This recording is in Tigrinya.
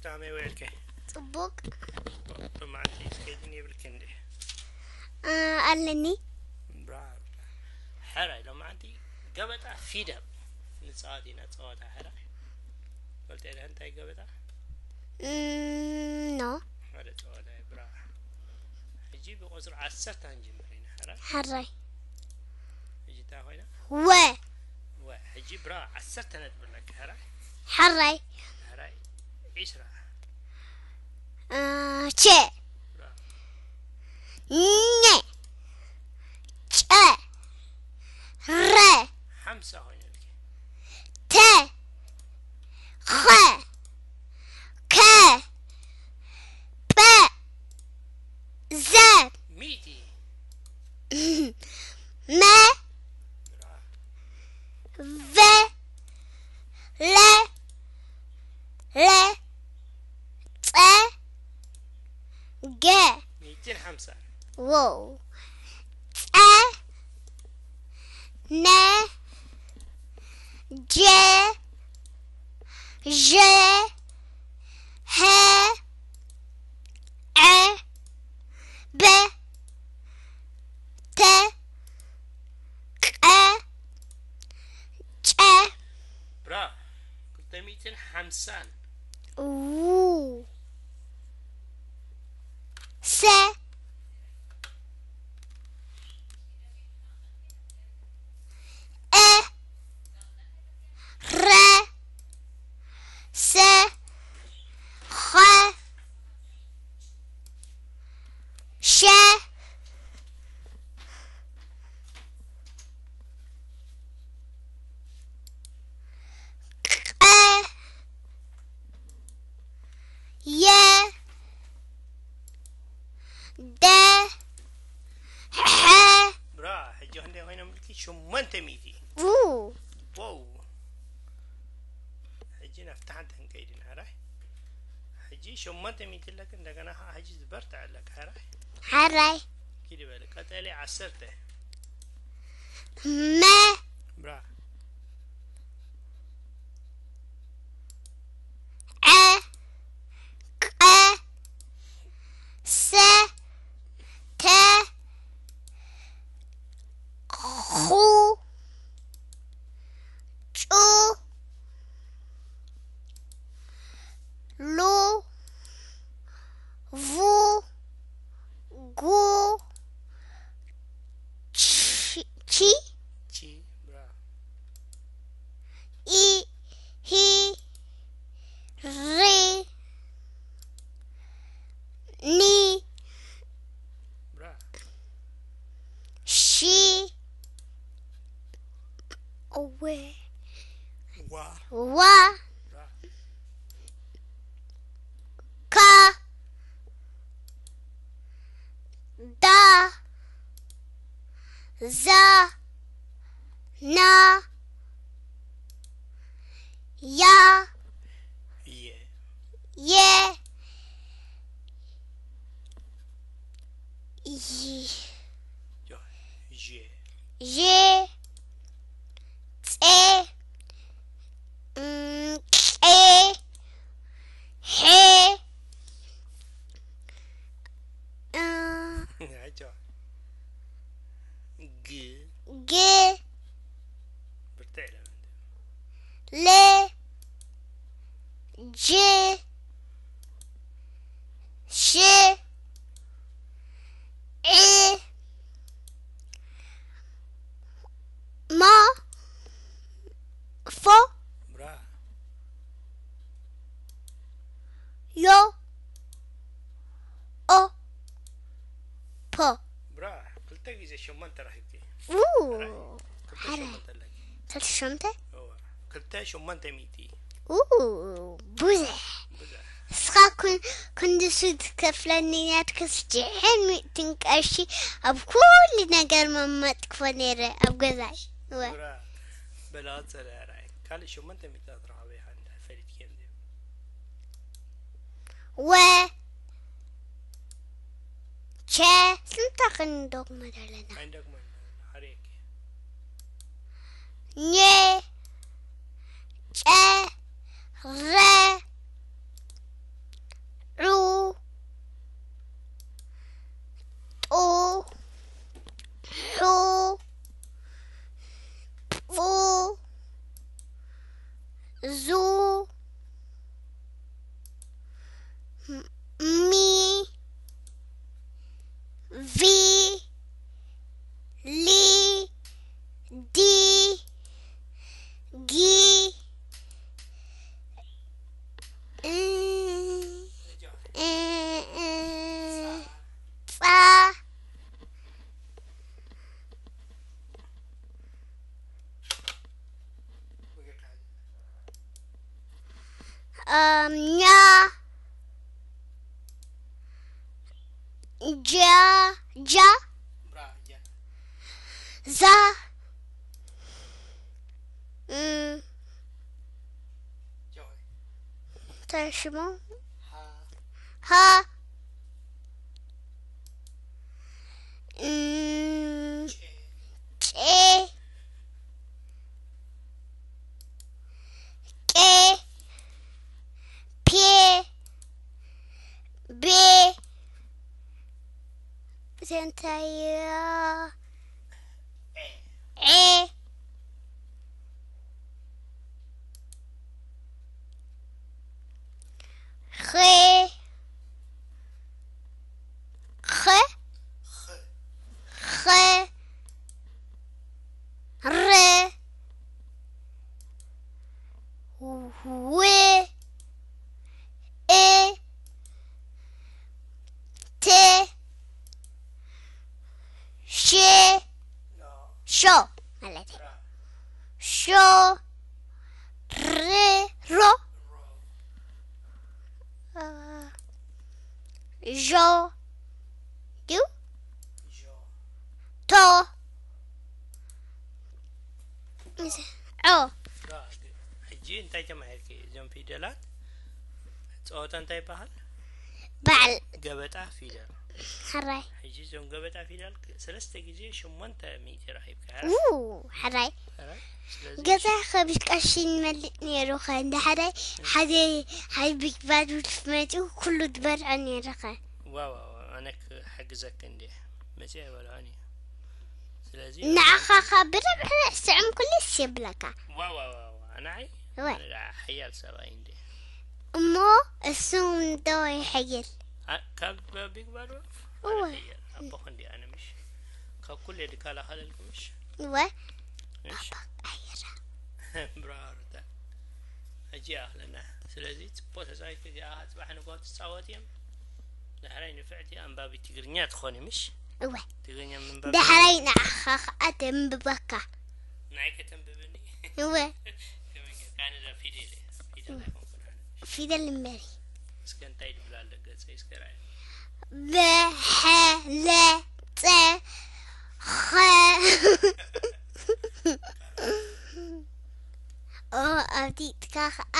ከመይ ውዒልኪ? ጽቡቕ ሎማዓንቲ ስኬጅን የብልኪ እንዴ? እ፣ ኣለኒ። ብራቮ። ሕራይ ሎማዓንቲ ገበጣ ፊደል ንጻወት ኢና። ጸወታ ሕራይ ፈልጠ ኢለ እንታይ ገበጣ? እም፣ ኖ ሓደ ጸወታ እዩ። ብራቮ። ሕጂ ብቁጽሪ ዓሰርተ ክንጅምር ኢና። ሕራይ ሕራይ ሕጂ እንታይ ኮይና? ወ ወ። ሕጂ ብራቮ። ዓሰርተ ነጥቢ ኣለኪ። ሕራይ ሕራይ ሕራይ ዒስራ። እ፣ ቸ ብራቮ። ኘ ጨ ረ ሓምሳ ኮይነልኪ። ተ ኸ ከ ጰ ዘ ሚእቲ። መ ብራቮ። ቨ ለ ለ ጸ ገ ሚእትን ሓምሳን። ዎው ጸ ነ ጀ ዠ ሀ ዐ በ ተ ቀ ጨ ብራቮ። ክልተ ሚእትን ሓምሳን። ው ሰ እ ረ ሰ ኸ ሸ ቀ የ ደ ሐ ብራቮ። ሕጂ ክንደይ ኮይኖም ኢልኪ? ሸሞንተ ሚእቲ። ው ዋው። ሕጂ ናብቲ ሓንቲ ክንከይድ ኢና። ሕራይ ሕጂ ሸሞንተ ሚእቲ ኣለኪ። እንደገና ከዓ ሕጂ ዝበርትዐ ኣለኪ። ሕራይ ሓራይ ኪዲ በሊ። ቀጠሊ ዓሰርተ። መ ብራቮ። ዐ ቀ ሰ ተ ኹ ጩ ሉ ቩ ጉ ቺ ቺ ቺ። ብራቮ። ኢ ሂ ሪ ኒ ብራቮ። ሺ ዌ ዋ። ዋ ብራቮ። ካ ዳ ዛ ና ያ የ። የ ይ- ዮ። ዤ። ዤ ጼ ም፣ ቄ ሄ እ፣ ኣይዋ። ግ። ግ ብርትዕ ኢለ። ል ጅ ሽ ዒ ማ ፎ ብራቮ። ዮ ኦ ፖ ብራቮ። ክልተ ግዜ ሸሞንተ ረኺብኪ። ው ክልተ ሓደ ሸሞንተ ኣለኪ። ሰልተ ሸምተ እዋ። ክልተ ሸሞንተ ሚእቲ። ው ብዙሕ ብዙሕ። እስኻ ኩን ክንድሱ ትከፍለኒ ናትክስ ጅሕን ሚእትን ቀሺ ኣብ ኩሉ ነገር መመጥክፎ ነይረ ኣብ ገዛይ ወ ብራቮ። በላ ጸረ ራይ ካልእ ሸሞንተ ሚእቲ ትረኸበ ኢኻ እንድሕር ፈሊጥኪ እንድዩ። ወ ቸ ስንታ ክንደግሞ ዘለና ኣይንደግሞ። ሓሪየኪ። ኘ ጨ ረ ኛ፣ ጃ፣ ጃ፣ ዛ፣ እንታይ ሽሙ? ሃ፣ ጨ፣ ቄ፣ ፔ፣ ቤ፣ እንታይ ዔ፣ ዔ፣ ኼ፣ ኸ፣ ኸ፣ ኸ፣ ረ፣ ዌ፣ ኤ፣ ቴ፣ ሼ፣ ሾ ማለት እዩ። ሾ፣ ሬ፣ ሮ፣ እ፣ ዦ፣ ድዩ? ቶ፣ ዖ። ሕጂ እንታይ ተማሂርኪ? እዞም ፊደላት ጸወታ እንታይ ይበሃል? በዓል። ገበጣ ፊደል። ሕራይ። ሕጂ እዞም ገበጣ ፊደል ሰለስተ ግዜ ሸሞንተ ሚእቲ ረኺብካ። ው፣ ሕራይ። ሕራይ። ስለዚ ገዛ ከቢድ ቀሺ ንመልጥ ነይሩ ኸ፣ እንዳ ሕራይ ሓደ፣ ሓደ ቢግ ባድ ውልፍ መጺኡ ኩሉ ዝበልዖ ነይሩ ኸ። ዋው፣ ዋው፣ ኣነ ክሕግዘኪ እንድየ። መጺኣ ይበልዖን እዩ። ስለዚ ንዓኻ ኸ ብርብሒ ስዕም ኩሉ ይብለካ። ዋው፣ ዋው፣ ዋው፣ ዋው፣ ኣነ ኣይ፣ ወ። ኣነ ደኣ ሓያል ሰብኣይ እንድየ። እሞ እሱ እንዶ ይሕይል። ኣ-፣ ካብ ቢግ ባድ ወልፍ? እወ። ኣነ ይሕይል። ኣቦኹ እንድየ ኣነ ምሽ። ካብ ኩሉ እየ ዝከላኸለልኩ ምሽ? እወ። ምሽ? ኣባ ቀይራ። ብራርታ። ሕጂ ይኣኽለና። ስለዚ ጽቡቕ ተጻዊትኪ፣ እዚኣ ጽባሕ ንግሆ ትጻወት እዮም። ዳሕራይ ንፍዕቲ ኣንባቢ ትግርኛ ትኾኒ ምሽ? እወ። ትግርኛ ምንባብ ዳሕራይ ንዓኻ ኸኣ ተንብበካ። ንዓይ ከተንብብኒ? እወ። ከመይ ጌርካ? ኣነ እዛ ፊደል እየ። ፊደል ኣይኮንኩን ኣነ። ፊደል እምበሪ። እስከ እንታይ ድብላ ኣሎ ገጸይ እስከ ርኣይ። በ፣ ሐ፣ ለ፣ ጸ፣ ኸ። ኦ፣ ኣብቲ ጥካ ኸኣ